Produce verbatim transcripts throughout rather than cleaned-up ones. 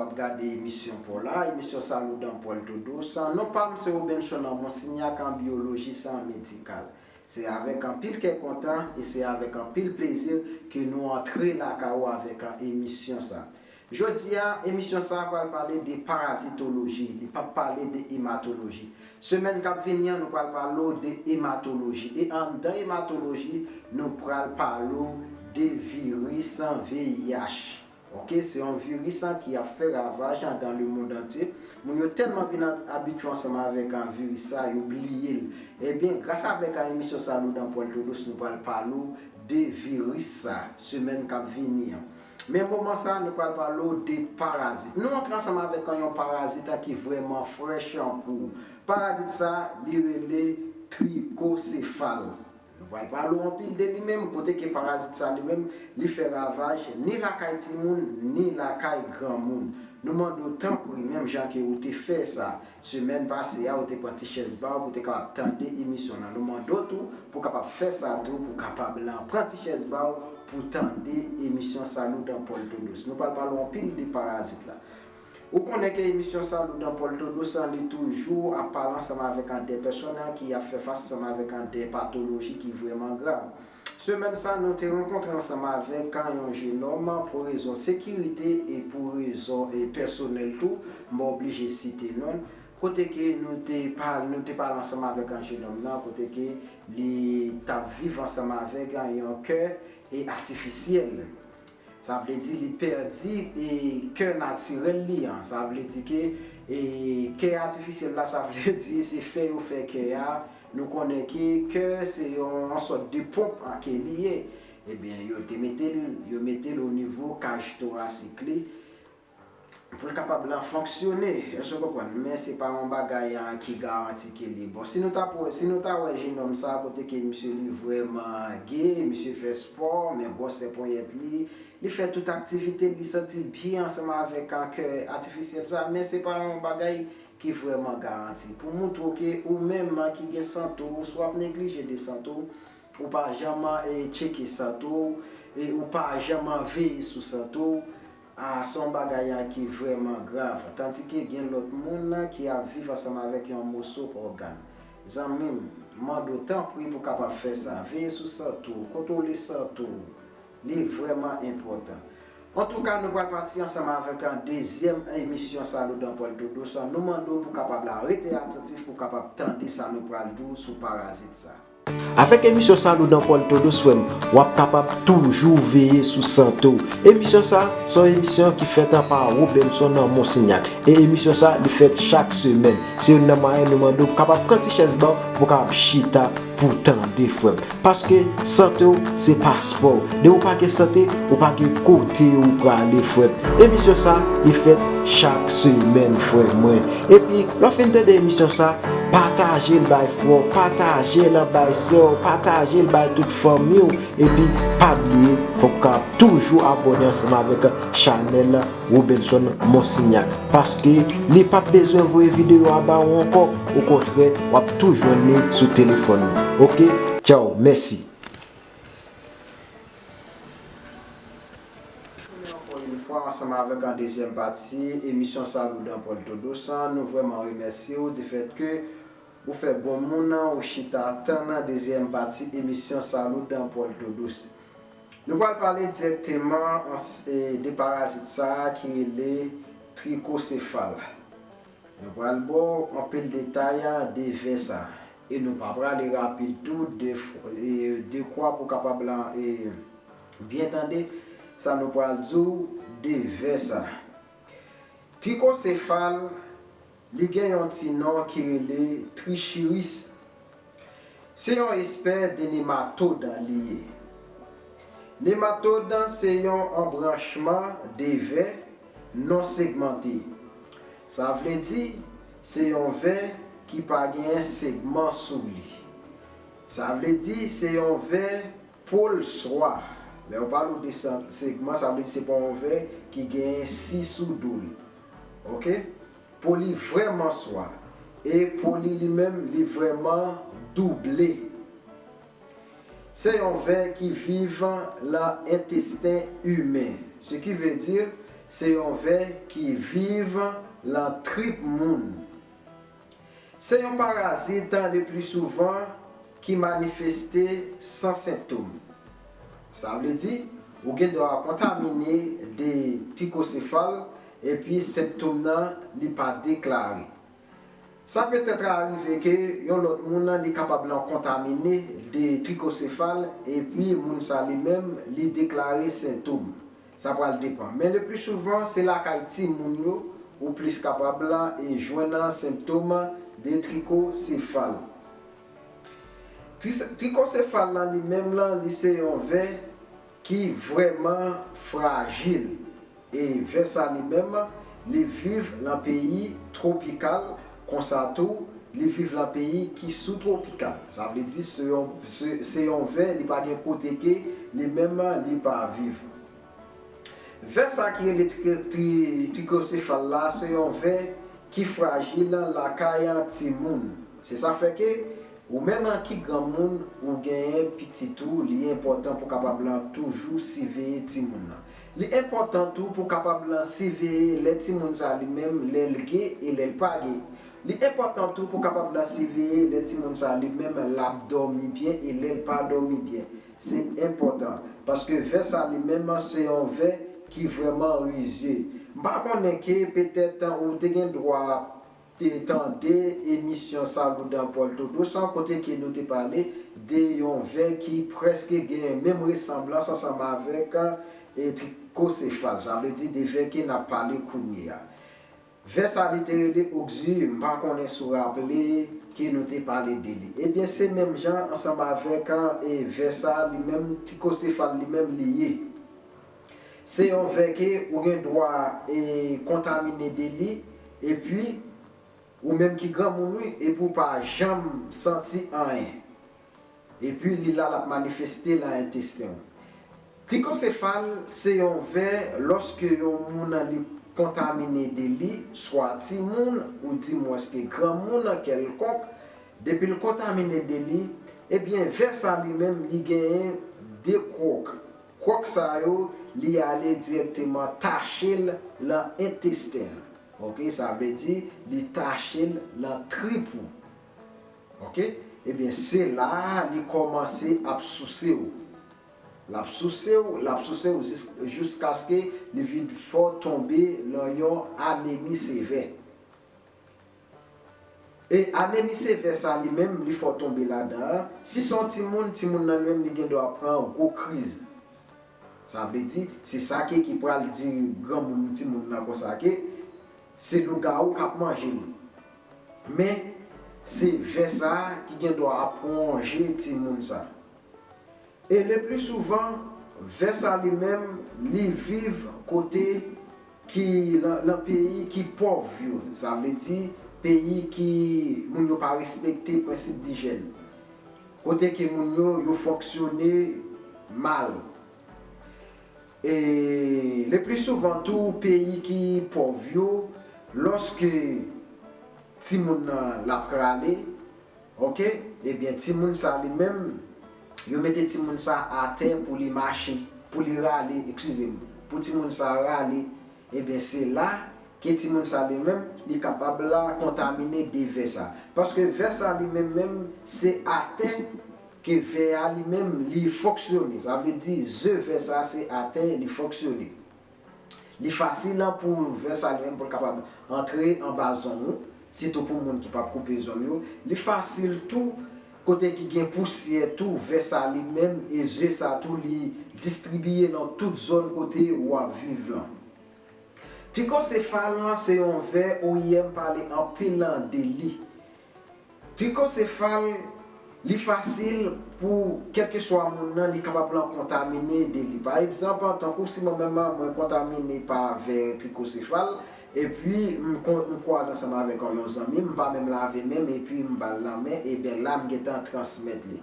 ap gade emisyon pa w la, emisyon Salut dans Puerto Dos. Non pa m se Robenson, an monsignak, an biyolojis, an medikal. Se avèk anpil kè kontan e se avèk anpil plezi ke nou antre lakay ou avèk emisyon sa. Jodi a, emisyon sa pral pale de parazitoloji, li p ap pale de ematoloji. Semèn k ap vini an, nou pral pale w de ematoloji. E anndan ematoloji, nou pral pale w de viris V I H. Oke, se yon viris ki ap fè ravaj dans le monde entier. Moun yo tèlman vin ab- abitye ansanm avèk viris sa, yo bliye l. Ebyen, gras avèk emisyon Salut dans Puerto Dos, nou pral pale w de viris sa semèn k ap vini an. Men moman sa, nou pral pale w de parazit. Nou antre ansanm avèk yon parazit ki vrèman frèch pou ou. Parazit sa, li rele trikosefal. Nou pral pale w anpil de li menm, kote ke parazit sa li menm, li fè ravaj ni lakay timoun, ni lakay granmoun. Nou mande w tanpri, menm jan ke ou te fè sa semèn pase a, ou te pran ti chèz ba w pou te kapab tande emisyon nan. Nou mande w tou pou kapab fè sa tou, pou kapab lan pran ti chèz ba w pou tande emisyon Salut dans Puerto Dos. Nou pral pale w anpil de parazit la. Ou konnen ke emisyon Salut dans Puerto Dos an, li toujou ap pale ansanm avèk an de pèsonn ki ap fè fas ansanm avèk an de patoloji ki vrèman grav. Semèn sa, nou te rankontre ansanm avèk an yon jenòm pou rezon sekirite e pou rezon e pèsonèl tou, m oblije site non l. Kote ke nou te pale, nou te pale ansanm avèk an jenòm nan, kote ke li t ap viv ansanm avèk an yon kè e atifisyèl. Sa vle di li pèdi e kè natirèl li an. Sa vle di ke e kè atifisyèl la, sa vle di se fè yo fè kè a. Nou konnen ke kè se yon, yon sòt de ponp an ke li ye. Ebyen, yo te mete l, yo mete l o nivo kaj torasik li pou l kapab la fonksyone. Èske w konprann? Men se pa yon bagay an ki garanti ke li bon. Si nou ta pou, si nou ta wè jenòm sa, kote ke misye li vrèman gay, misye fè spò, men gwosè ponyèt li, li fè tout aktivite, li santi l byen ansanm avèk an kè atifisyèl sa, men se pa yon bagay ki vrèman garanti. Pou moutre w ke ou menm ki gen sante w, si w ap neglije de sante w, ou pa janm e tcheke sante w, e ou pa janm veye sou sante w, a, se yon bagay an ki vrèman grav. Tandike gen lòt moun ki ap viv ansanm avèk yon moso ògàn. Zanmi m, mande w tanpri pou kapab fè sa. Veye sou sante w, kontwole sante w. Li vrèman enpòtan. Antouka, nou pral pati ansanm avèk an dezyèm emisyon Salut dans Puerto Dos. Nou mande w pou kapab la rete atantif pou kapab tande sa nou pral di w sou parazit sa. Avèk emisyon Salut dans Puerto Dos, frè m, w ap kapab toujou veye sou sante w. Emisyon sa, se yon emisyon ki fèt pa Robenson Monsignac. E emisyon sa, li fèt chak semèn. Se youn nan mwayen nou mande w pou kapab pran ti chèz ba w pou kapab chita pou tande, frè m. Paske sante w se paspò w. Depi w pa gen sante, ou pa gen kote ou prale, frè m. Emisyon sa, li fèt chak semèn, frè mwen. Epi, lè w fin tande emisyon sa, pataje l bay frè w, pataje l bay sè w, pataje l bay tout fanmi w. Epi, pa bliye, fòk w ka toujou abòne ansanm avèk chanèl Robenson Monsignac. Paske li p ap bezwen voye videyo a ba ou ankò. Okontrè, w ap tou jwenn li sou telefòn ou. Oke? Tchaw, mèsi. Ankò yon fwa, ansanm avèk an dezyèm pati emisyon Salut dans Puerto Dos, nou vrèman remèsye w difèt ke ou fè bon moun, ou chita tann dezyèm pati emisyon Salut dans Puerto Dos. Nou pral pale dirèkteman an s- e, de parazit sa a ki rele trikosefal. Nou pral ba w anpil detay de vè sa. E nou pa prale rapid tou, de f- e, dekwa pou kapab la, e, byen tande sa nou pral di w de vè sa. Trikosefal, li gen yon ti non ki rele trichiris. Se yon espès de nematod li ye. Nematod se yon anbranchman de vè non segmante. Sa vle di, se yon vè ki pa gen segman sou li. Sa vle di, se yon vè pòl swa. Lè yo pale w de sa- segman, sa vle di se pa yon vè ki gen si sou do l. Oke? Po li vrèman swa. E po li li menm, li vrèman double. Se yon vè ki viv lan entesten imen. Se ki vle di, Se yon vè ki viv lan trip moun. Se yon parazit le pli souvan ki manifeste san sentòm. Sa vle di, ou gen dwa kontamine de trikosefal epi sentòm nan li pa deklare. Sa petèt arive ke yon lòt moun li kapab lan kontamine de trikosefal epi moun sa li menm li deklare sentòm. Sa pral depann. Men le pli souvan, se lakay timoun yo ou plis kapab lan e jwenn sentòm de trikosefal. Tri- Trikosefal lan li menm lan, li se yon vè ki vrèman frajil. E vè sa li menm, li viv lan peyi twopikal, konsa tou, li viv lan peyi ki soutwopikal. Sa vle di se yon, se, se yon vè, li pa gen kote ke li menm li pa viv. Vè sa ki rele tri- tri- trikosefal la, se yon vè ki frajil lakay timoun. Se sa fè ke ou menm ki granmoun, ou genyen pitit ou, li enpòtan pou kapab lan toujou siveye timoun nan. Li enpòtan tou pou kapab lan siveye lè timoun sa li menm, lè l ge e lè l pa ge. Li enpòtan tou pou kapab lan siveye lè timoun sa li menm l ap dòmi byen e lè l pa dòmi byen. Se enpòtan, paske vè sa li menm se yon vè ki vrèman rizye. M pa konnen ke petèt ou te gen dwa te tande emisyon Saludan Puerto Dos an, kote ke nou te pale de yon vè ki prèske gen menm resanblans ansanm avèk e trikosefal, sa vle di de vè ke n ap pale kounye a. Vè sa li te rele Oxyure, m pa konnen si w raple ke nou te pale de li. Ebyen, se menm jan ansanm avèk e vè sa li menm, trikosefal li menm li ye. Se yon vè ke ou gen dwa e kontamine de li, epi ou menm ki granmoun wi, epi ou pa janm santi anyen. Epi li la, l ap manifeste lan entesten w. Trikosefal se yon vè lòske yon moun li kontamine de li, swa timoun ou dimwens ke granmoun kèlkonk, depi l kontamine de li, ebyen vè sa li menm li genyen de kwòk. Kwòk sa yo, li ale dirèkteman tache l lan entesten. Oke, sa vle di li tache l lan trip ou. Oke? Ebyen, se la a li kòmanse ap souse w. L ap souse w, l ap souse w jis- jiskaske li vin fè w tonbe lan yon anemi sevè. E anemi sevè sa li menm, li fè w tonbe ladan an. Si se yon timoun, timoun nan li menm, li gen dwa pran gwo kriz. Sa vle di, se sa ke ki pral di granmoun timoun nan konsa ke se lougawou k ap manje li. Men, se vè sa a ki gen dwa ap wonje timoun sa. E le pli souvan, vè sa li menm, li viv kote ki lan, lan peyi ki pòv yo. Sa vle di, peyi ki moun yo pa respekte prensip dijèn. Kote ke moun yo, yo fonksyone mal. E le pli souvan tou, peyi ki pòv yo, lòske timoun nan l ap rale, oke, ebyen, timoun sa li menm, yo mete timoun sa atè pou li mache, pou li rale, eskize m, pou timoun sa rale, ebyen, se la ke timoun sa li menm, li kapab la kontamine de vè sa. Paske vè sa li menm menm, se atè ke vè a li menm, li fonksyone. Sa vle di, ze vè sa se atè, li fonksyone. Li fasil pou vè sa li menm pou l kapab antre anba zong ou, sitou pou moun ki p ap koupe zong yo. Li fasil tou, kote ki gen pousyè tou, vè sa li menm, e ze sa tou, li distribiye nan tout zòn kote w ap viv lan. Trikosefal lan se yon vè O I M pale anpil de li. Trikosefal, li fasil pou kèlkeswa moun nan, li kapab lan kontamine de li. Pa egzanp, tankou si mwen menm, mwen kontamine pa vè trikosefal, epi m kon- m kwaze ansanm avèk yon zanmi, m pa menm lave men m, epi m ba l lanmen, ebyen la m gentan transmèt li.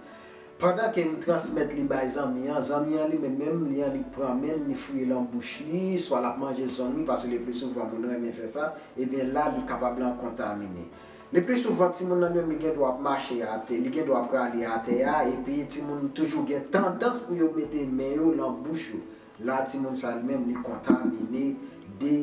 Pandan ke m transmèt li bay zanmi an, zanmi an li menm menm, li annik pran men l, li fouye l nan bouch li, swa l ap manje zong li, paske le pli souvan moun renmen fè sa, ebyen la li kapab lan kontamine. Le pli souvan, timoun nan li menm li gen dwa ap mache atè, li gen dwa ap rale atè a, epi timoun toujou gen tandans pou yo mete men yo lan bouch yo. La, timoun sa li menm, li kontamine de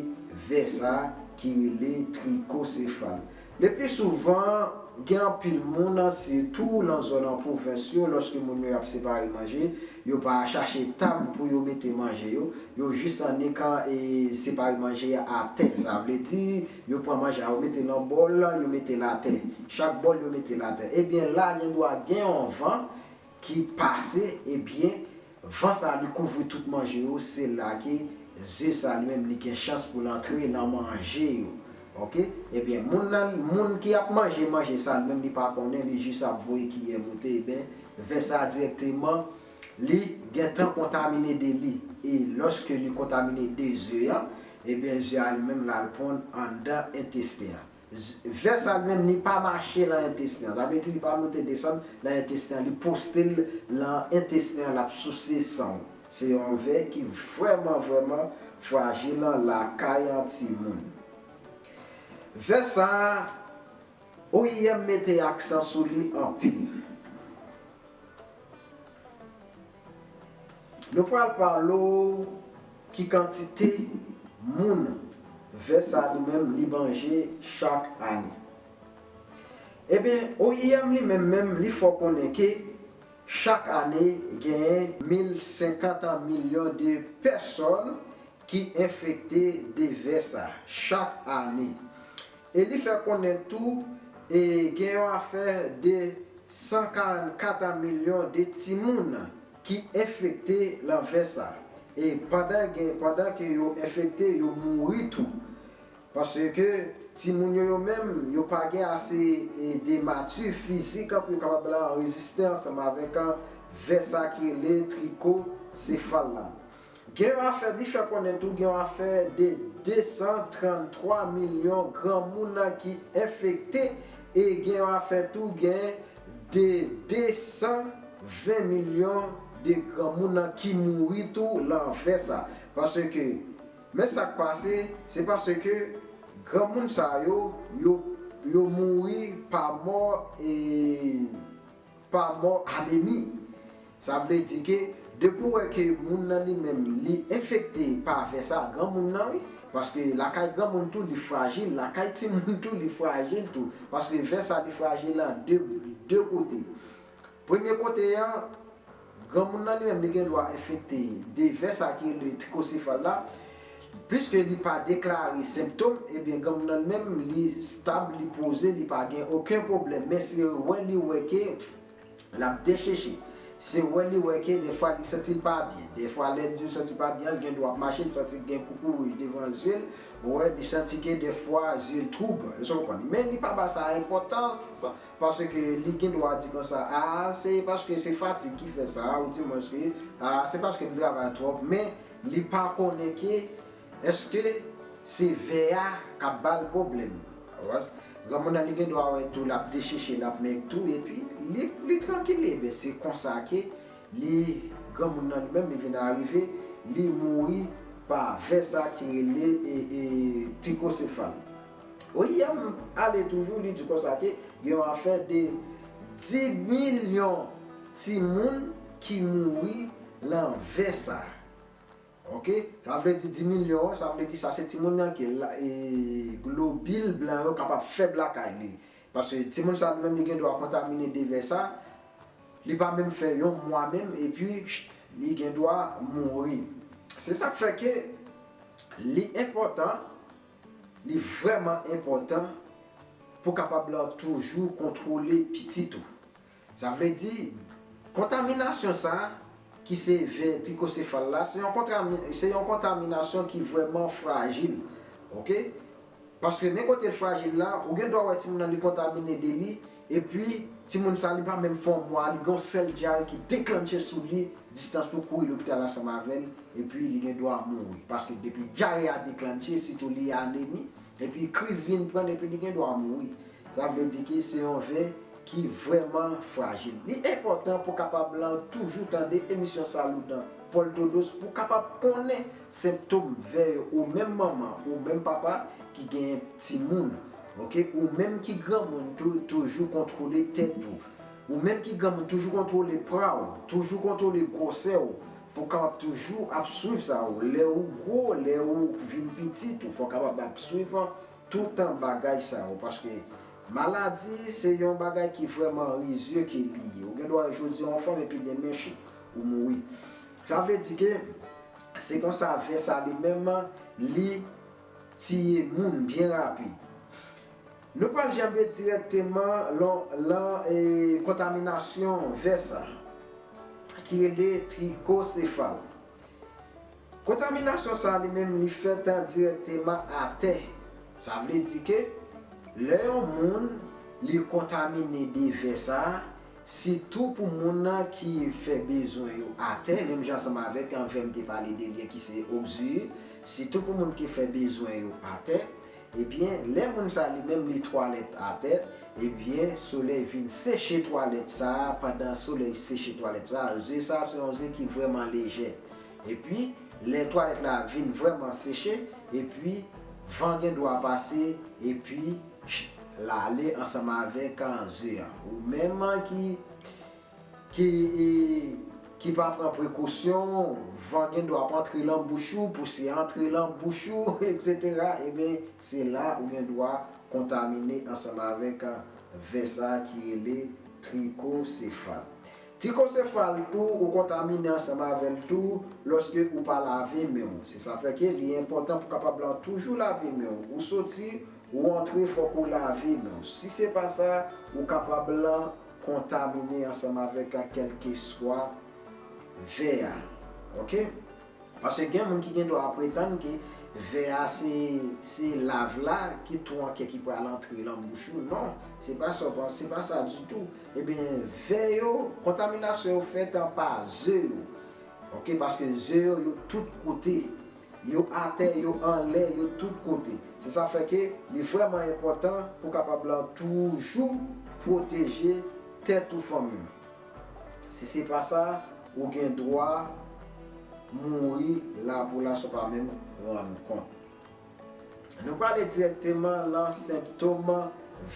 vè sa ki rele trikosefal. Le pli souvan, gen anpil moun, sitou nan zòn an pwovens yo, lòske moun yo ap separe manje, yo pa chache tab pou yo mete manje yo, yo jis annik e separe manje a atè. Sa vle di, yo pran manje a, yo mete nan bòl, yo mete l atè. Chak bòl, yo mete l atè. Ebyen, la, gendwa gen yon van ki pase, ebyen, van sa li kouvri tout manje yo, se la ke ze sa li menm li gen chans pou l antre nan manje yo. Oke? Ebyen, moun nan, moun ki ap manje manje sa li menm li pa konnen, li jis ap voye kiyè moute, ebyen, vè sa dirèkteman, li gentan kontamine de li. E lòske li kontamine de ze a, ebyen, ze a li menm l al ponn anndan entesten an. Vè sa li menm, li pa mache nan entesten an. Sa vle di li pa monte desann nan entesten an. Li poste l nan entesten an, l ap souse san w. Se yon vè ki vrèman, vrèman frajil lakay an timoun. Vè sa a, O I M mete aksan sou li anpil. Nou pral pale w ki kantite moun vè sa li menm li manje chak ane. Ebyen, O I M li menm menm li fè w konnen ke chak ane genyen mil senkant milyon de pèsòn ki enfekte de vè sa chak ane. E li fè konnen tou, e gen yon afè de san karannkat milyon de timoun ki enfekte lan vè sa. E pandan gen, pandan ke yo enfekte, yo mouri tou. Paske timoun yo, yo menm, yo pa gen ase, e, de mati fizik pou yo kapab lan reziste ansanm avèk, e, vè sa ki rele trikosefal la. Gen yon afè, li fè konnen tou, gen yon afè de de san tranntwa milyon granmoun ki enfekte, e gen yon afè tou, gen de de san ven milyon de granmoun ki mouri tou lan vè sa. Paske, men sa k pase, se paske granmoun sa yo, yo, yo mouri pa mò, e, pa mò anemi. Sa vle di ke depi w wè ke moun nan li menm li enfekte pa vè sa, granmoun nan wi, paske lakay granmoun tou li frajil, lakay timoun tou li frajil tou, paske vè sa li frajil an de, de kote. Premye kote an, granmoun nan li menm li gen dwa enfekte de vè sa ki rele trikosefal la, pliske li pa deklare senptòm, ebyen granmoun nan li menm li stab, li poze, li pa gen okenn pwoblèm, men se wè li wè ke l ap decheche. Se wè li wè ke dèfwa li santi l pa byen. Dèfwa lè di l santi l pa byen, li gen dwa ap mache, li santi l gen koukouwouj devan zye l, wè li santi ke dèfwa zye l twoub, ou konprann. Men li pa ba sa enpòtans, paske li gen dwa di konsa, a, se paske se fatig ki fè sa, oudimwens ke, a, se paske m travay twòp, men li pa konnen ke èske se vè a k ap ba l pwoblèm. Granmoun nan li gen dwa wè tou l ap decheche, l ap mèg tou, epi li, li trankil, ebyen se konsa ke li, granmoun nan li menm, li vin arive, li mouri pa vè sa ki rele, e, e, trikosefal. O I M ale toujou, li di konsa ke gen yon afè de dis milyon timoun ki mouri lan vè sa. Oke? Sa vle di dis milyon an, sa vle di sa se timoun nan ke la, e, globil blan yo kapab fèb lakay li. Paske timoun sa li menm li gen dwa kontamine de vè sa, li pa menm fè yon mwa menm, epi li gen dwa mouri. Se sa k fè ke li enpòtan, li vrèman enpòtan pou kapab la toujou kontwole pitit ou. Sa vle di, kontaminasyon sa a, ki se vè trikosefal la, se yon kontrami-, se yon kontaminasyon ki vrèman frajil. Oke? Paske men kote l frajil la, ou gen dwa wè timoun nan li kontamine de li, epi timoun sa li pa menm fè yon mwa, li gen yon sèl dyare ki deklanche sou li, distans pou kouri lopital ansanm avè l, epi li gen dwa mouri. Paske depi dyare a deklanche, sitou li anemi, epi kriz vin pran l, epi li gen dwa mouri. Sa vle di ke se yon vè ki vrèman frajil. Li enpòtan pou kapab lan toujou tande emisyon Saloudan Paul Todos pou kapab konnen senptòm vè yo, ou menm manman, ou menm papa ki genyen timoun, oke, ou menm ki granmoun tou, toujou kontwole tèt ou. Ou menm ki granmoun, toujou kontwole pwa w, toujou kontwole gwosè w, Fò w kapab toujou ap swiv sa yo. Lè ou gwo, lè ou vin pitit, ou fò w kapab ap swiv toutan bagay sa yo. Paske maladi se yon bagay ki vrèman rizye ke li ye. Ou gen dwa jodi a anfòm epi demen chip, ou mouri. Sa vle di ke se konsa vè sa li menm li tiye moun byen rapid. Nou pral janbe dirèkteman lan, lan e, kontaminasyon vè sa ki rele trikosefal. Kontaminasyon sa li menm li fèt dirèkteman atè. Sa vle di ke lè yon moun li kontamine de vè sa, sitou pou moun nan ki fè bezwen yo atè, menm jan ansanm avèk vè m te pale de li an ki se ogziri, sitou pou moun ki fè bezwen yo atè, ebyen, lè moun sa li menm li twalèt atè, ebyen, solèy vin seche twalèt sa a, pandan solèy seche twalèt sa a, ze sa a se yon ze ki vrèman lejè. Epi, lè twalèt la vin vrèman seche, epi, van gen dwa pase, epi, l ale ansanm avèk ze a. Ou menm ki, ki, e, ki pa pran prekosyon, van gen dwa ap antre lan bouch ou, pousyè antre lan bouch ou, etsetera. Ebyen, se la ou gen dwa kontamine ansanm avèk vè sa ki rele trikosefal. Trikosefal tou, ou kontamine ansanm avè l tou lòske ou pa lave men w. Se sa fè ke li enpòtan pou kapab lan toujou lave men w. Ou soti, ou antre, fòk ou lave men w. Si se pa sa, ou kapab lan kontamine ansanm avèk kèlkeswa vè a. Oke? Paske gen moun ki gen dwa pretann ke vè a se, se lav la ki tou an kè ki pral antre lan bouch ou. Non, se pa sa w panse, se pa sa ditou. Ebyen, vè yo, kontaminasyon yo fèt pa ze yo. Oke, paske ze yo, yo tout kote. Yo atè, yo anlè, yo tout kote. Se sa fè ke li vrèman enpòtan pou kapab lan toujou pwoteje tèt ou fanmi. Si se pa sa, ou gen dwa mouri la pou la san w pa menm rann kont. Nou prale dirèkteman lan senptòm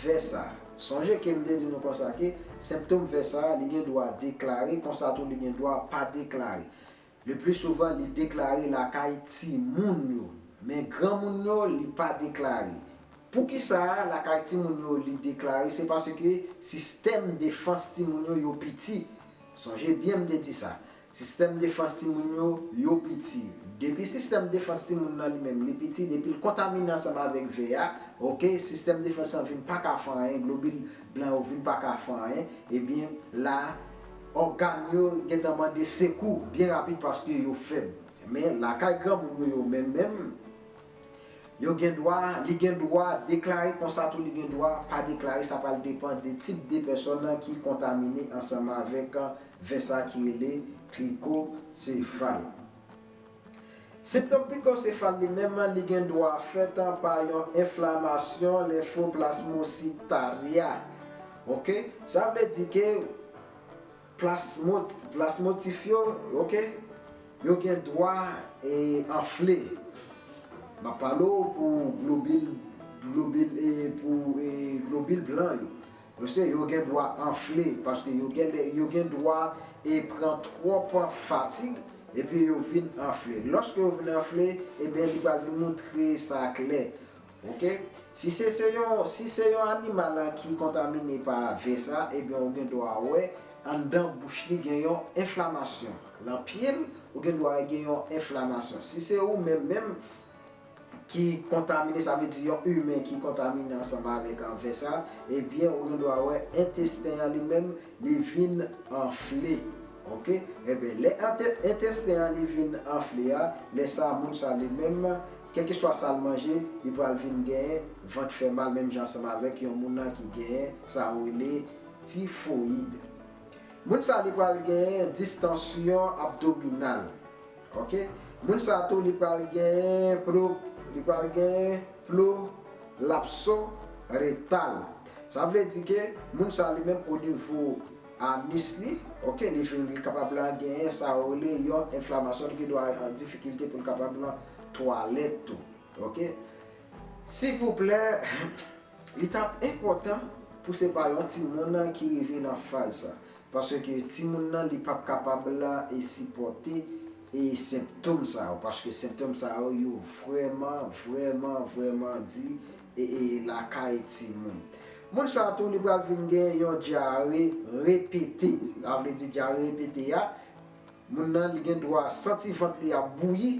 vè sa. Sonje ke m te di nou konsa ke senptòm vè sa, li gen dwa deklare, konsa tou li gen dwa pa deklare. Le pli souvan, li deklare lakay timoun yo. Men granmoun yo, li pa deklare. Poukisa lakay timoun yo, li deklare? Se paske sistèm defans timoun yo, yo piti. Sonje byen m te di sa. Sistèm defans timoun yo, yo piti. Depi sistèm defans timoun nan li menm, li piti, depi l kontamine ansanm avèk vè a, oke, sistèm defans lan vin pa ka fè anyen, globil blan yo vin pa ka fè anyen, ebyen, la, ògàn yo gentan mande sekou byen rapid paske yo fèb. Men, lakay granmoun yo, yo menm menm, yo gen dwa, li gen dwa deklare konsa tou li gen dwa pa deklare, sa pral depann de tip de pèsòn ki kontamine ansanm avèk vè sa ki rele trikosefal. Senptòm trikosefal li menm, li gen dwa fèt pa yon enflamasyon lenfoplasmositaya. Oke? Sa vle di ke plasmo-, plasmotif yo, oke, yo gen dwa, e, anfle. M ap pale w pou globil, globil, e, pou, e, globil blan yo. Yo se, yo gen dwa anfle, paske yo gen, yo gen dwa, e, pran twòp fatig, epi yo vin anfle. Lòske yo vin anfle, ebyen, li pral vin moutre sa klè. Oke? Si se, se yon, si se yon animal ki kontamine pa vè sa, ebyen, ou gen dwa wè anndan bouch li gen yon enflamasyon. Lan pye l, ou gen dwa gen yon enflamasyon. Si se ou menm menm ki kontamine, sa vle di yon imen ki kontamine ansanm avèk vè sa, ebyen, ou gen dwa wè entesten an li menm, li vin anfle. Oke? Ebyen, lè ante-, entesten an li vin anfle a, lè sa a, moun sa li menm, kèlkeswa sa l manje, li pral vin genyen vant fè mal, menm jan ansanm avèk yon moun nan ki genyen sa yo rele tifoyid. Moun sa li pral genyen distansyon abdominal. Oke? Moun sa tou li pral genyen pro-, li pral genyen prolapso retal. Sa vle di ke moun sa li menm o nivo anis li, oke, li vin, li kapab la genyen sa yo rele yon enflamasyon, li gen dwa an difikilte pou l kapab nan twalèt tou. Oke? Silvouplè, li t ap enpòtan pou se pa yon timoun ki rive nan faz sa. Paske timoun nan, li p ap kapab la e sipòte e senptòm sa yo, paske senptòm sa yo, yo vrèman, vrèman, vrèman di e, e lakay timoun. Moun sa tou, li pral vin gen yon dyare repete. Sa vle di dyare repete a, moun nan, li gen dwa santi vant li ap bouyi,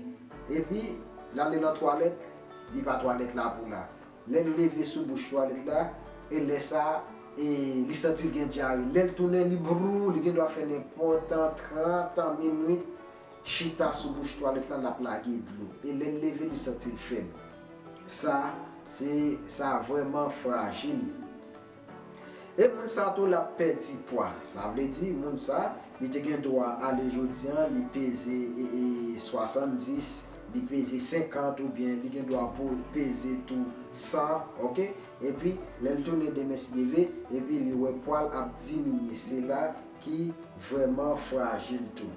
epi l ale nan twalèt, li pa twalèt la pou la. Lè l leve sou bouch twalèt la, e lè sa a, e li santi l gen dyare. Lè l tounen, li brou, li gen dwa fè nenpòt trant minit chita sou bouch twalèt la, l ap lage dlo. E lè l leve, li santi l fèb. Sa, se, sa vrèman frajil. E moun sa tou, l ap pèdi pwa. Sa vle di, moun sa, li te gen dwa ale jodi a, li peze e, e, swasanndis, li peze senkant, oubyen li gen dwa pou peze tou san, oke? Epi, lè l tounen demen si Dye vle, epi li wè pwa l ap diminye. Se la ki vrèman frajil tou.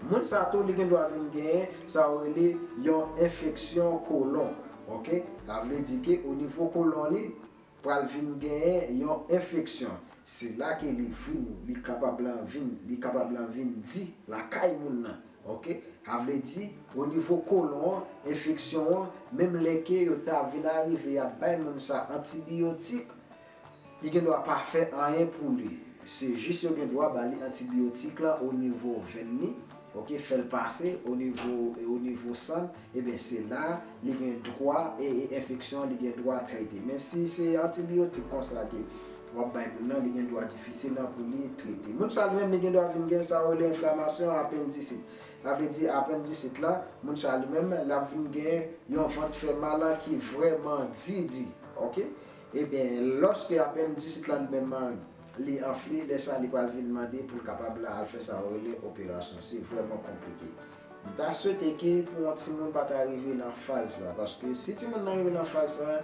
Moun sa tou, li gen dwa vin genyen sa yo rele yon enfeksyon kolon. Oke? Sa vle di ke o nivo kolon li, pral vin genyen yon enfeksyon. Se la ke li vin, li kapab lan vin, li kapab lan vin di lakay moun nan. Oke? Sa vle di, o nivo kolon an, enfeksyon an, menm lè ke yo ta vin arive ap bay moun sa antibiyotik, li gen dwa pa fè anyen pou li. Se jis yo gen dwa ba li antibiyotik la o nivo venn li, oke, fè l pase o nivo, o nivo san, ebyen se la li gen dwa, e, e enfeksyon an li gen dwa trete. Men si se antibiyotik konsa ke w ap bay moun nan, li gen dwa difisil nan pou li trete. Moun sa li menm, li gen dwa vin gen sa yo rele enflamasyon apendisit. Sa vle di apendisit la, moun sa li menm, l ap vin gen yon vant fè mal ki vrèman di di, oke? Ebyen, lòske apendisit la li menm li anfle, lè sa li pral vin mande pou l kapab al fè sa yo rele operasyon. Se vrèman konplike. M ta swete ke pou yon timoun pa ta rive nan faz sa, paske si timoun nan rive nan faz sa,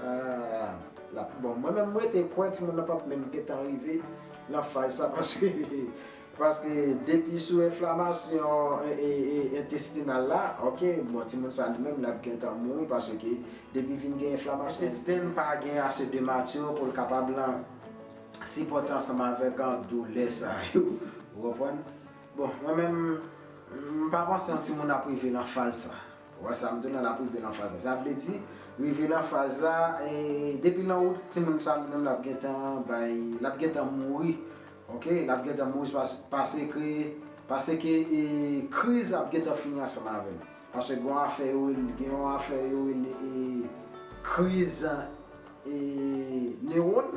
ah, l ap, bon, mwen menm, mwen te kwè timoun nan p ap menm gentan rive nan faz sa, paske, paske depi sou enflamasyon, e, e, e, entestinal la, oke, bon, timoun sa li menm, l ap gentan mouri, paske depi vin gen enflamasyon entesten, pa gen ase de matyè pou l kapab lan sipòte ansanm avèk, ah, doulè sa yo. Ou konprann? Bon, mwen menm, m pa panse yon timoun ap rive nan faz sa. Ou wè sa m di w la, l ap rive nan faz la. Sa vle di, rive nan faz la, e, depi lan wout, timoun sa li menm l ap gentan bay, l ap gentan mouri. Oke? L ap gentan mouri pas-, paske, paske, e, kriz ap gentan fini ansanm avè l. Paske gen yon afè yo rele, gen yon afè yo rele, e, kriz, e, newòn.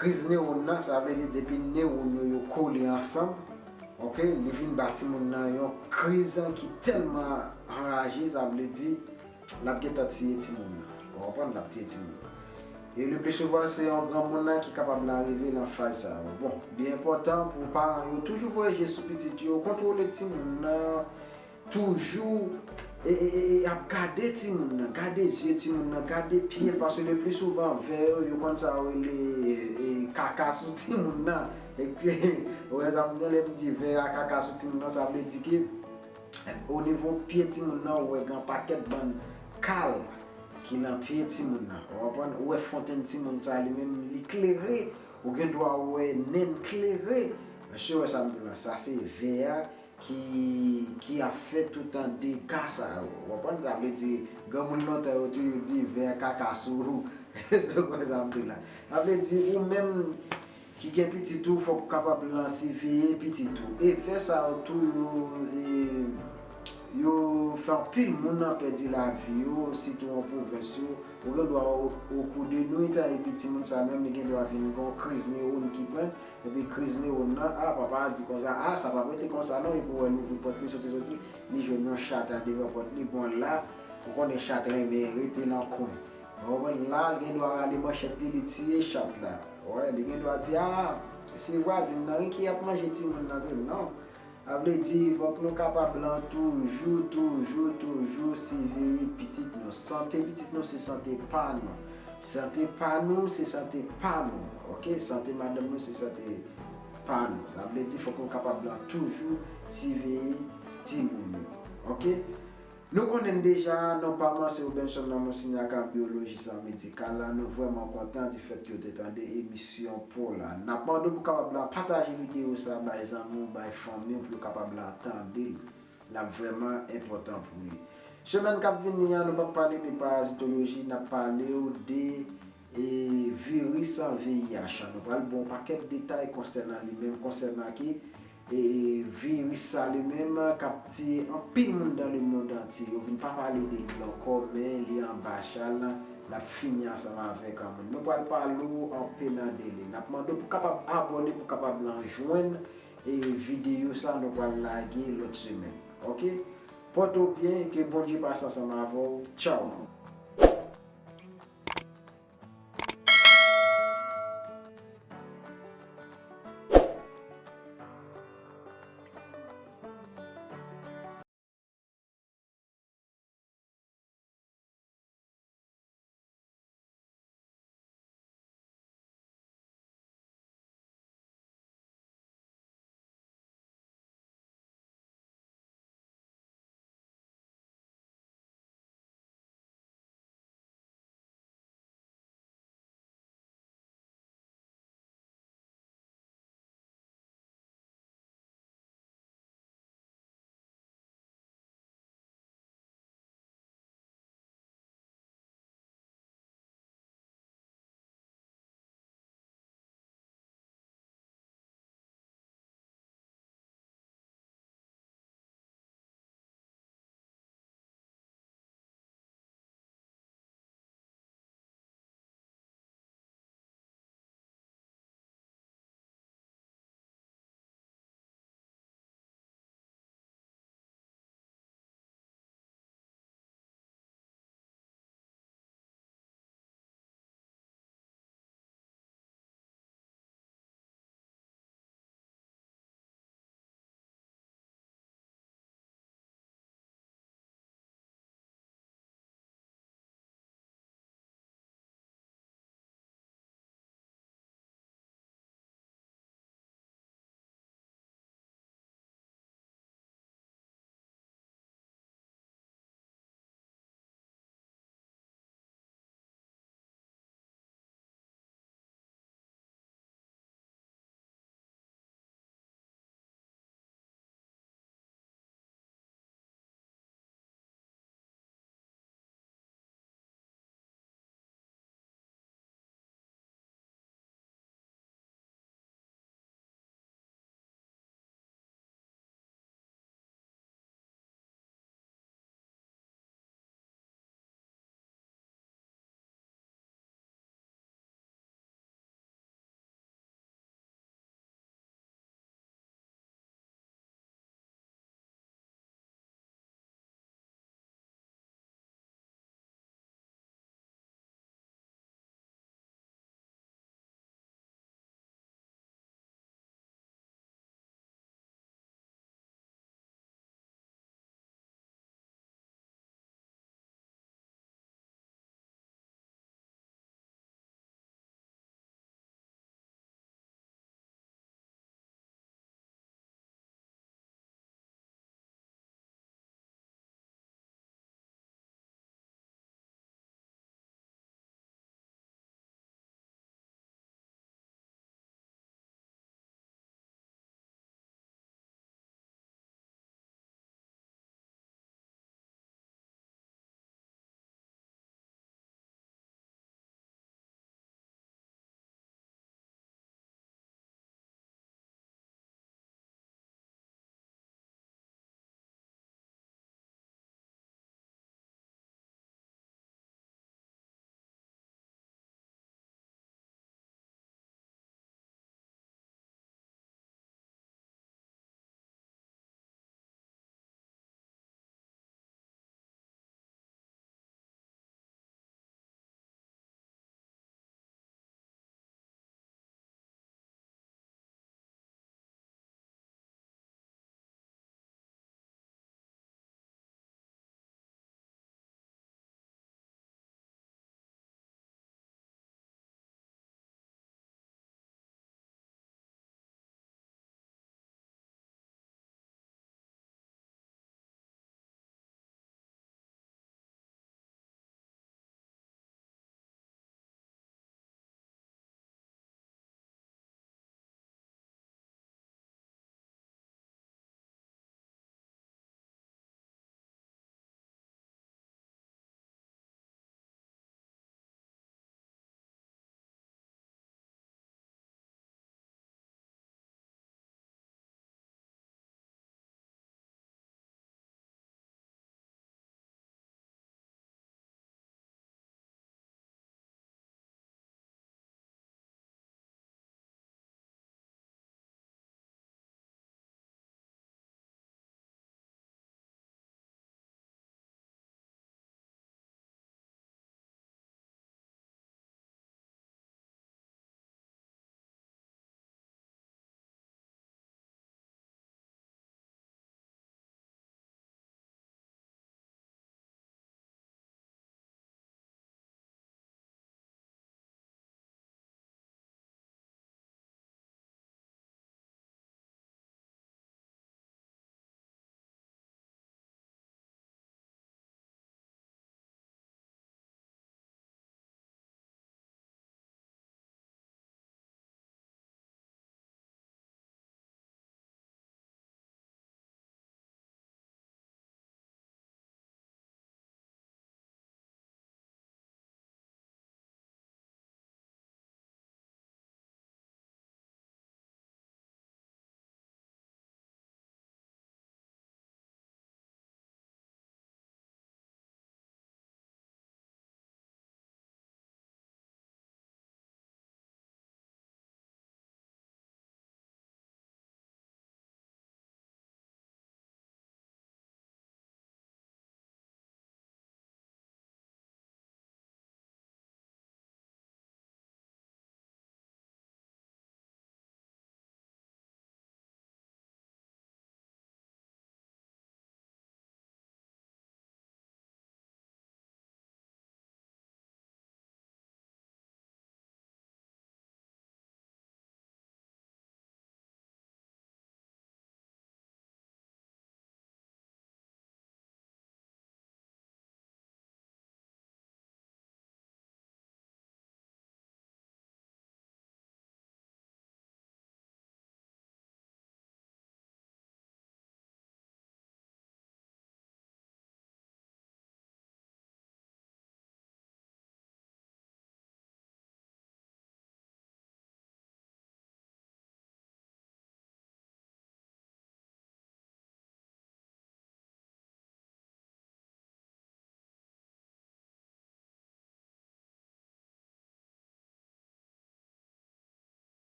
Kriz newòn nan, sa vle di depi newòn yo, yo kole ansanm, oke, li vin ba timoun nan yon kriz ki tèlman anraje, sa vle di l ap gentan tiye timoun nan. Ou konprann? L ap tiye timoun nan. E le pli souvan, se yon granmoun nan ki kapab la rive nan faz sa yo. Bon, li enpòtan pou paran yo toujou voye je sou pitit yo, kontwole timoun nan, toujou, e, e, e, e, ap gade timoun nan, gade zye timoun nan, gade pye l, paske le pli souvan vè yo, yo konn sa yo rele, e, kaka sou timoun nan. Ou wè sa m di, lè m di vè a kaka sou timoun nan, sa vle di ke o nivo pye timoun nan, ou wè gen pakèt bann kal ki nan pye timoun nan. Ou konprann? Ou wè fontenn timoun sa li menm, li klere. Ou gen dwa wè nen l klere. Èske w wè sa m di w la? Sa se vè a ki, ki ap fè toutan dega sa yo. Ou konprann? Sa vle di, granmoun lontan yo toujou di, vè kaka sou ou. Èske w konprann sa m di w la? Sa vle di, ou menm ki gen pitit ou, fòk ou kapab lan siveye pitit ou. E vè sa yo tou, yo, e, yo fè anpil moun nan pèdi lavi yo, sitou an pwovens yo. Ou gen dwa o, o kou de nwit, epi timoun sa menm, li gen dwa vin gen yon kriz newòn ki pran, epi kriz newòn nan, a, papa a di konsa, a, sa p ap rete konsa non, epi w wè l ouvri pòt li, soti, soti, li jwenn yon chat a devan pòt li, bon, la, ou konnen chat renmen rete nan kwen. Ou konprann? La, l gen dwa rale manchèt li, li tiye chat la. Wè, li gen dwa di, a, se vwazin nan, wi, ki ap manje timoun nan, se non. Sa vle di, fòk nou kapab lan toujou, toujou, toujou siveye pitit nou. Sante pitit nou se sante pa nou. Sante pa nou se sante pa nou. Oke? Sante madanm nou se sante pa nou. Sa vle di, fòk nou kapab lan toujou siveye timoun yo. Oke? Nou konnen deja, non pa m se Robenson nan Monsignac an biyoloji san medikal la. Nou vrèman kontan di fèt ke w te tande emisyon pou la. N ap mande w pou kapab la pataje videyo sa bay zanmi w, bay fanmi w pou yo kapab la tande l. L ap vrèman enpòtan pou li. Semèn k ap vini an, nou p ap pale de parazitoloji, n ap pale w de e, viris V I H an. Nou pral ba w pakèt detay konsènan li menm, konsènan ki e, viris sa li menm k ap tiye anpil moun dans le monde entier. Yo vin pa pale de li ankò, men li anba chal, l ap fini ansanm avèk moun. Nou pral pale w anpil de li. N ap mande w pou kapab abòne, pou kapab lan jwenn e, videyo sa nou pral lage lòt semèn. Oke? Pòte w byen, ke Bondye pase ansanm avè w. Tchaw!